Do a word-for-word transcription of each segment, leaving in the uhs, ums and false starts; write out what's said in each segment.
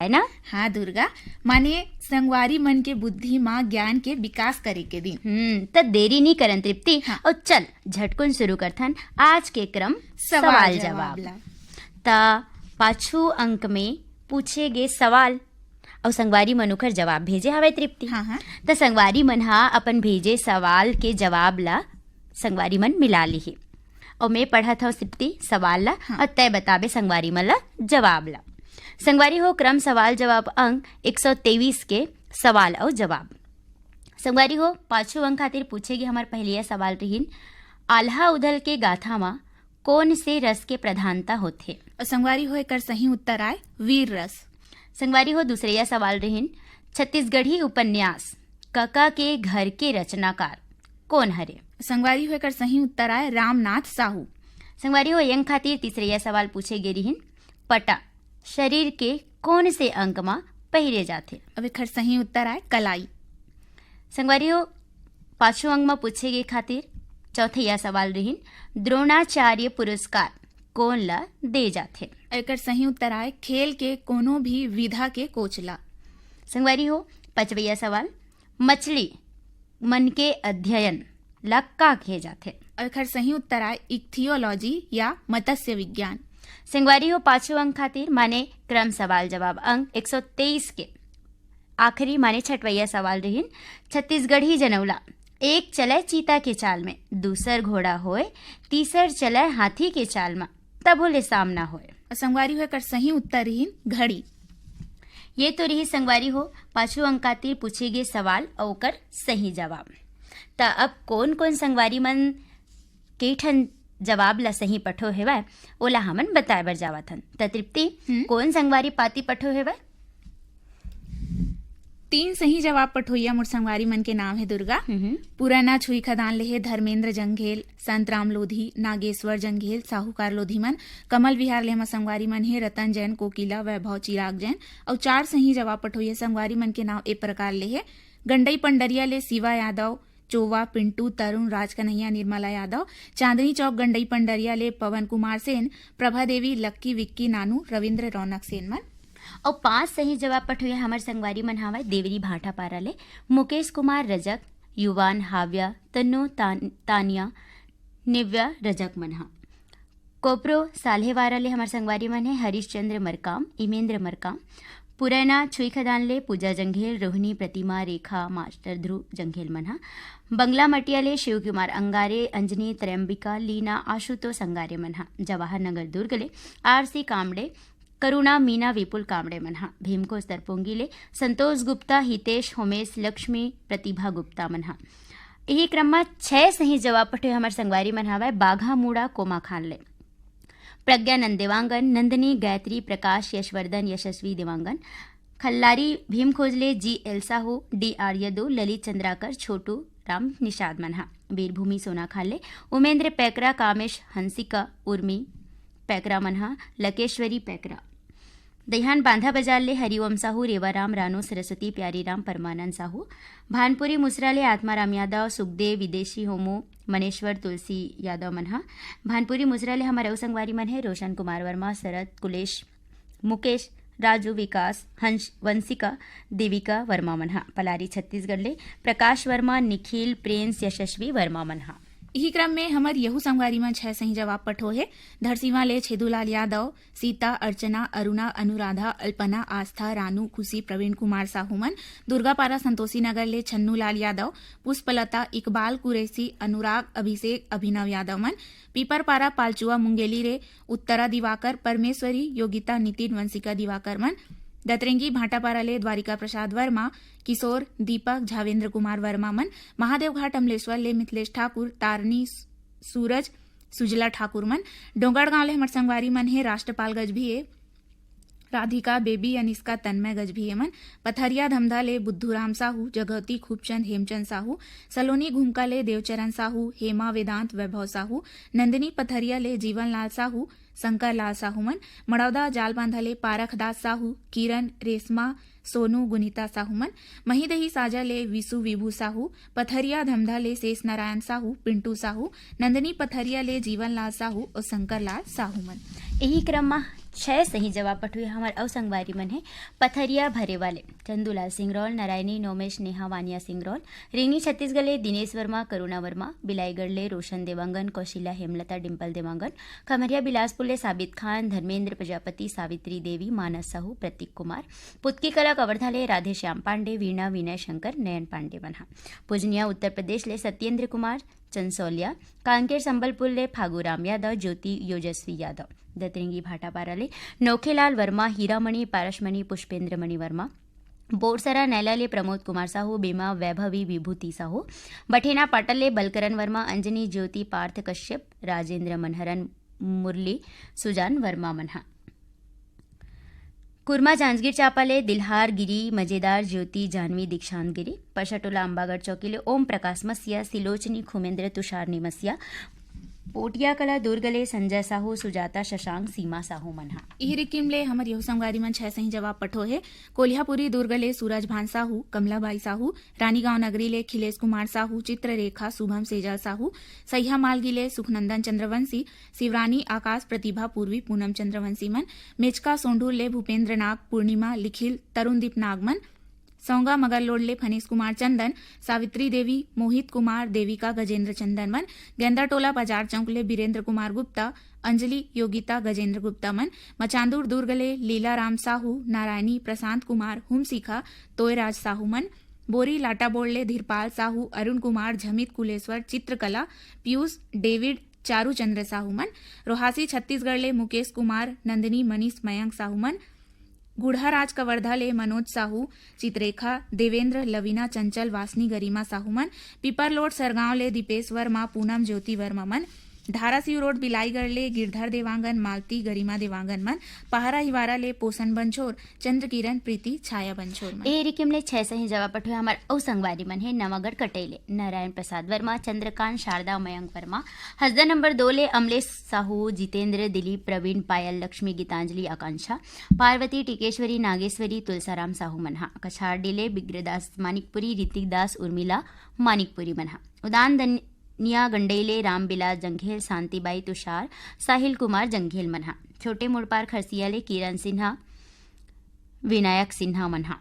है ना? हाँ दुर्गा, माने संगवारी मन के बुद्धि मा ज्ञान के विकास करे के दिन। हम्म, त देरी नहीं करन तृप्ति। हाँ। और चल झटकुन शुरू करथन आज के क्रम सवाल जवाब। ला। त पाछू अंक में पूछे गे सवाल और संगवारी मन ओकर जवाब भेजे हवय तृप्ति। हाँ, हाँ। त संगवारी मन हा अपन भेजे सवाल के जवाब ला संगवारी मन मिला लिही। और मैं पढ़त हव तृप्ति सवाल ला हाँ। और तय बताबे संगवारी मन ला जवाब ला। संगवारी हो, क्रम सवाल जवाब अंक एक सौ तेईस के सवाल और जवाब। संगवारी हो, पाछू अंक खातिर पूछे गे हमार पहलिया सवाल रहीन, आल्हा उदल के गाथा मा कोन से रस के प्रधानता होथे? और संगवारी हो, एकर सही उत्तर आय वीर रस। संगवारी हो, दूसरैया सवाल रहीन, छत्तीसगढ़ी उपन्यास कका के घर के रचनाकार कोन हरे? संगवारी हो, एकर सही उत्तर आय रामनाथ साहू। संगवारी हो, यंग खातिर तीसरैया सवाल पूछे गे रहीन, पटा शरीर के कोन से अंग मा पहिरे जाथे? अब एकर सही उत्तर आय कलाई। संगवारी हो, पाछू अंग मा पूछे गे खातिर चौथैया सवाल रहीन, द्रोणाचार्य पुरस्कार कोन ला दे जाथे? एकर सही उत्तर आय खेल के कोनो भी विधा के कोच ला। संगवारी हो, पचवैया सवाल, मछली मन के अध्ययन ला का कहे जाथे? एकर सही उत्तर आय इक्थियोलॉजी या मत्स्य विज्ञान। संगवारी हो, पाछू अंक खातिर माने क्रम सवाल जवाब अंक एक सौ तेईस के आखिरी माने छठवैया सवाल रहीन, छत्तीसगढ़ी जनौला एक चले चीता के चाल में, दूसर घोड़ा होए, तीसर चले हाथी के चाल में, तभो ले सामना होए। और संगवारी हो, एकर सही उत्तर रहीन घड़ी। ये तो रही संगवारी हो पाछू अंक खातिर पूछे गे सवाल और ओकर सही जवाब। त अब कोन कोन संगवारी मन के ठन जवाब ला सही पठो हेवय, ओला हमन बताए बर जावत हन। त तृप्ति, हम्म। कोन संगवारी पाती पठो हेवय? तीन सही जवाब पठोइया मोर संगवारी मन के नाम हे दुर्गा। हम्म। पुराना छुई खदान ले हे धर्मेंद्र जंघेल, संतराम लोधी, नागेश्वर जंघेल, साहूकार लोधी मन। कमल विहार ले हमर संगवारी मन हे रतन जैन, कोकिला, वैभव, चिराग जैन। अउ चार सही जवाब पठोइया संगवारी मन के नाम ए प्रकार ले हे, गंडई पंडरिया ले शिवा यादव, चोवा, पिंटू, तरुण, राजकन्हैया, निर्मला यादव, चांदनी चौक गंडई पंडरिया ले पवन कुमार सेन, प्रभा देवी, लक्की, विक्की, नानू, रविंद्र, रौनक सेन मन। अउ पांच सही जवाब पठोइया हमर संगवारी मन हावय देवरी भाटापारा ले मुकेश कुमार रजक, युवान, हाव्या, तन्नू, तान-, तानिया, निव्या रजक मन हा। कोपरो साल्हेवारा ले हमर संगवारी मन हे हरिश्चंद्र मरकाम, इमेंद्र मरकाम, पुरैना छुईखदान ले पूजा जंघेल, रोहिणी, प्रतिमा, रेखा, मास्टर ध्रुव जंघेल मन हा। बंगला मटिया ले शिव कुमार अंगारे, अंजनी, त्रयंबिका, लीना, आशुतोष अंगारे मन हा। जवाहर नगर दुर्ग ले आरसी कामड़े, करुणा, मीना, विपुल कामड़े मन हा। भीमकोस तरपोंगी ले संतोष गुप्ता, हितेश, होमेश, लक्ष्मी, प्रतिभा गुप्ता मन हा। इही क्रम म छह सही जवाब पठोए हमर संगवारी मन हावय बाघा मुड़ा कोमाखान ले। प्रज्ञानंद देवांगन, नंदिनी, गायत्री, प्रकाश, यशवर्धन, यशस्वी Dewangan, Khallari Bhim Khojle, G L Sahu, D R Yadu, Lalit Chandrakar, Chhotu Ram Nishad मन हा। वीरभूमि सोनाखान ले उमेंद्र पैकरा, कामेश हंसिका, उर्मी पैकरा मन हा, लकेश्वरी पैकरा। दईहान बांधा बाजार ले हरिओम साहू, रेवाराम रानू, सरस्वती प्यारीराम, परमानंद साहू। भानपुरी मुसरा ले आत्माराम यादव, सुखदेव, विदेशी होमो, मनेश्वर, तुलसी यादव मन हा। भानपुरी मुसरा ले हमर अउ संगवारी मन हे रोशन कुमार वर्मा, शरद, कुलेश, मुकेश, राजू, विकास, हंस, वंशिका, देविका वर्मा मन हा। पलारी छत्तीसगढ़ ले प्रकाश वर्मा, निखिल, प्रिंस, यशस्वी वर्मा मन हा। इही क्रम में हमर यहू संगवारी मन छह सही जवाब पठो हे। धरसीवा ले छेदूलाल यादव, सीता, अर्चना, अरुणा, अनुराधा, अल्पना, आस्था, रानू, खुशी, प्रवीण कुमार साहू मन। दुर्गापारा संतोषी नगर ले छन्नू लाल यादव, पुष्पलता, इकबाल कुरैशी, अनुराग, अभिषेक, अभिनव यादव मन। पीपरपारा पालचुआ मुंगेली ले उत्तरा दिवाकर, परमेश्वरी, योगिता, नितिन, वंशिका दिवाकर मन। दतरेंगी भाटापारा ले द्वारिका प्रसाद वर्मा, किशोर, दीपक, झावेंद्र कुमार वर्मा मन। महादेवघाट अमलेश्वर ले मिथिलेश ठाकुर, तारनी, सूरज, सुजला ठाकुर मन। डोंगरगांव ले हमर संगवारी मन हे राष्ट्रपाल गजभिये, राधिका, बेबी, अनिष्का, तन्मय गजभिये मन। पथरिया धमधा ले बुद्धूराम साहू, जगौती, खूबचंद, हेमचंद साहू। सलोनी घुमका ले देवचरण साहू, हेमा, वेदांत, वैभव साहू। नंदिनी पथरिया ले जीवनलाल साहू, शंकर लाल साहू मन। मड़ौदा जालबांधा ले पारखदास साहू, किरण, रेशमा, सोनू, गुनीता साहू मन। महीदही साजा ले विशु, विभू साहू। पथरिया धमधा ले शेष नारायण साहू, पिंटू साहू। नंदिनी पथरिया ले जीवनलाल साहू और शंकर लाल साहू मन। इही क्रम म छह सही जवाब पठोइया हमर अउ संगवारी मन हे। पथरिया भरे वाले चंदूलाल सिंगरौल, नारायणी नोमेश, नेहा वानिया सिंगरौल, रिंगनी छत्तीसगढ़ ले दिनेश वर्मा, करुणा वर्मा, बिलाईगढ़ ले रोशन देवांगन, कौशिला हेमलता, डिम्पल देवांगन, खमरिया बिलासपुर ले साबित खान, धर्मेंद्र प्रजापति, सावित्री देवी, मानस साहू, प्रतीक कुमार, पुतकी कला कवर्धा ले राधे श्याम पांडे, वीणा, विनय शंकर, नयन पांडे मन हा। पुजनिया उत्तर प्रदेश ले सत्येंद्र कुमार चंसौलिया, कांकेर संबलपुर ले फागू राम यादव, ज्योति योजस्वी यादव, दतरेंगी भाटापारा ले नौखेलाल वर्मा, हीरामणि, पारसमणि, पुष्पेंद्र मणि वर्मा, बोरसरा नैला ले प्रमोद कुमार साहू, बीमा वैभवी विभूति साहू, बठेना पाटल ले बलकरण वर्मा, अंजनी ज्योति, पार्थ कश्यप, राजेंद्र मनहरन, मुरली, सुजान वर्मा मन हा। कुरमा जांजगीर चांपा ले दिलहार गिरी, मजेदार ज्योति, जाह्नवी दीक्षांत गिरी, परसाटोला अंबागढ़ चौकी ले ओम प्रकाश मसिया, सिलोचनी खुमेंद्र, तुषार निमसिया, पोटिया कला दुर्ग ले संजय साहू, सुजाता शशांक, सीमा साहू मन हा। इही रिकिम ले हमर यहू संगवारी मन छह सही जवाब पठो हे। कोलिहापुरी दुर्ग ले सूरज भान साहू, कमलाबाई साहू, रानीगांव नगरी ले खिलेश कुमार साहू, चित्ररेखा, शुभम सेजल साहू, सैहा मालगी ले सुखनंदन चंद्रवंशी, शिवरानी आकाश, प्रतिभा पूर्वी, पूनम चंद्रवंशी मन, मेचका सोंढूर ले भूपेंद्र नाग, पूर्णिमा लिखिल, तरुणदीप नाग मन, सौंगा मगरलोड ले फनीश कुमार चंदन, सावित्री देवी, मोहित कुमार, देविका गजेंद्र चंदन मन, गेंदाटोला बाजार चौक ले बीरेंद्र कुमार गुप्ता, अंजलि योगिता गजेंद्र गुप्ता मन, मचांदूर दुर्ग ले लीला राम साहू, नारायणी, प्रशांत कुमार, हुमशिखा, तोयराज साहू मन, बोरी लाटाबोड़ ले धीरपाल साहू, अरुण कुमार, झमित कुलेश्वर, चित्रकला, पीयूष, डेविड, चारू चंद्र साहू मन, रोहासी छत्तीसगढ़ ले मुकेश कुमार, नंदिनी, मनीष, मयंक साहू मन, गुढ़ाराज कवर्धा ले मनोज साहू, चित्रेखा, देवेंद्र, लवीना, चंचल, वासनी, गरिमा साहू मन, पीपरलोड सरगांव ले दीपेश वर्मा, पूनम ज्योति वर्मा मन, धाराशिव रोड बिलाईगढ़ ले गिरधर देवांगन, मालती, गरिमा देवांगन मन, पहारा हिवारा ले पोषण बंछोर, चंद्रकिरण, प्रीति, छाया बंछोर मन। ए रिकिम ले छह सही जवाब पठोए हमर अउ संगवारी मन हे नवागढ़ कटई ले नारायण प्रसाद वर्मा, चंद्रकांत, शारदा, मयंक वर्मा, हसदा नंबर दो ले अमलेश साहू, जितेंद्र, दिलीप, प्रवीण, पायल, लक्ष्मी, गीतांजलि, आकांक्षा, पार्वती, टिकेश्वरी, नागेश्वरी, तुलसाराम साहू मन हा। कछारडी ले बिग्रदास मानिकपुरी, ऋतिक दास, उर्मिला मानिकपुरी मन हा। उदान दनिया गंडई ले रामबिलास जंघेल, शांतिबाई, तुषार, साहिल कुमार जंघेल मन हा। छोटे मुड़पार खरसिया ले किरण सिन्हा, विनायक सिन्हा मन हा।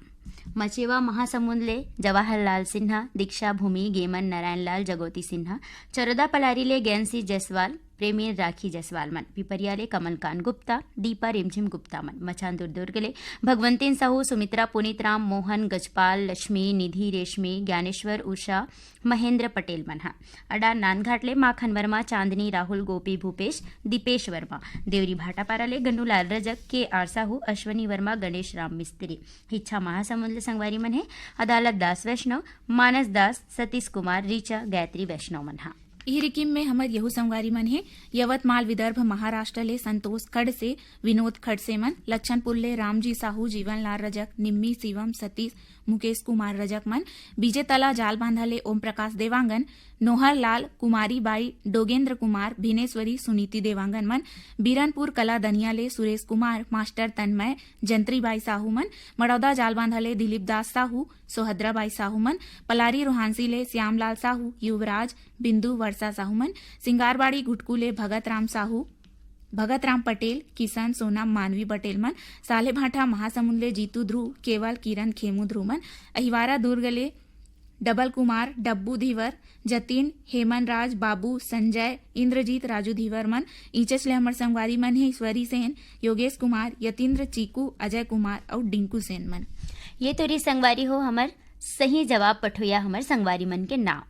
मचेवा महासमुंद ले जवाहरलाल सिन्हा, दीक्षा भूमि, गेमन, नारायण लाल, जगोती सिन्हा, चरोदा पलारी ले गैंसी जायसवाल, प्रेमी, राखी जायसवाल मन, पिपरिया ले कमलकांत गुप्ता, दीपा रिमझिम गुप्ता मन, मचांदुर दुर्ग ले भगवंतीन साहू, सुमित्रा, पुनीत राम, मोहन, गजपाल, लक्ष्मी, निधि, रेशमी, ज्ञानेश्वर, उषा, महेंद्र पटेल मन हा। अडान नांदघाट ले माखन वर्मा, चांदनी, राहुल, गोपी, भूपेश, दीपेश वर्मा, देवरी भाटापारा ले गन्नूलाल रजक, के आर साहू, अश्वनी वर्मा, गणेश राम मिस्त्री। हिच्छा महासमुंद ले संगवारी मन हे अदालत दास वैष्णव, मानस दास, सतीश कुमार, ऋचा, गायत्री वैष्णव मन हा। इही रिकिम में हमर यहू संगवारी मन हे यवतमाल विदर्भ महाराष्ट्र ले संतोष खड़से, विनोद खड़से मन, लक्षणपुर ले रामजी साहू, जीवनलाल रजक, निम्मी, शिवम, सतीश, मुकेश कुमार रजक मन, बीजेतला जालबांधा ले ओम प्रकाश देवांगन, नोहर लाल, कुमारी बाई, डोगेंद्र कुमार, भिनेश्वरी, सुनीति देवांगन मन, बीरनपुर कला दनिया ले सुरेश कुमार, मास्टर तन्मय, जंत्रीबाई साहू मन, मड़ौदा जालबांधा ले दिलीप दास साहू, सोहद्रा बाई साहू मन, पलारी रोहांसी ले श्यामलाल साहू, युवराज, बिंदु, वर्षा साहू मन, सिंगारबाड़ी घुटकू ले भगत राम साहू, भगत राम पटेल, किशन, सोनम, मानवी पटेल मन, सालेभाठा महासमुंद ले जीतू ध्रुव, केवल, किरण, खेमू ध्रुव मन, अहिवारा दुर्ग ले डबल कुमार, डब्बू धीवर, जतिन, हेमन राज, बाबू, संजय, इंद्रजीत, राजू धीवर मन, ईचस ले हमर संगवारी मन हे ईश्वरी सेन, योगेश कुमार, यतीन्द्र, चीकू, अजय कुमार अउ डिंकू सेन मन। ये तो री संगवारी हो हमर सही जवाब पठोइया हमर संगवारी मन के नाम।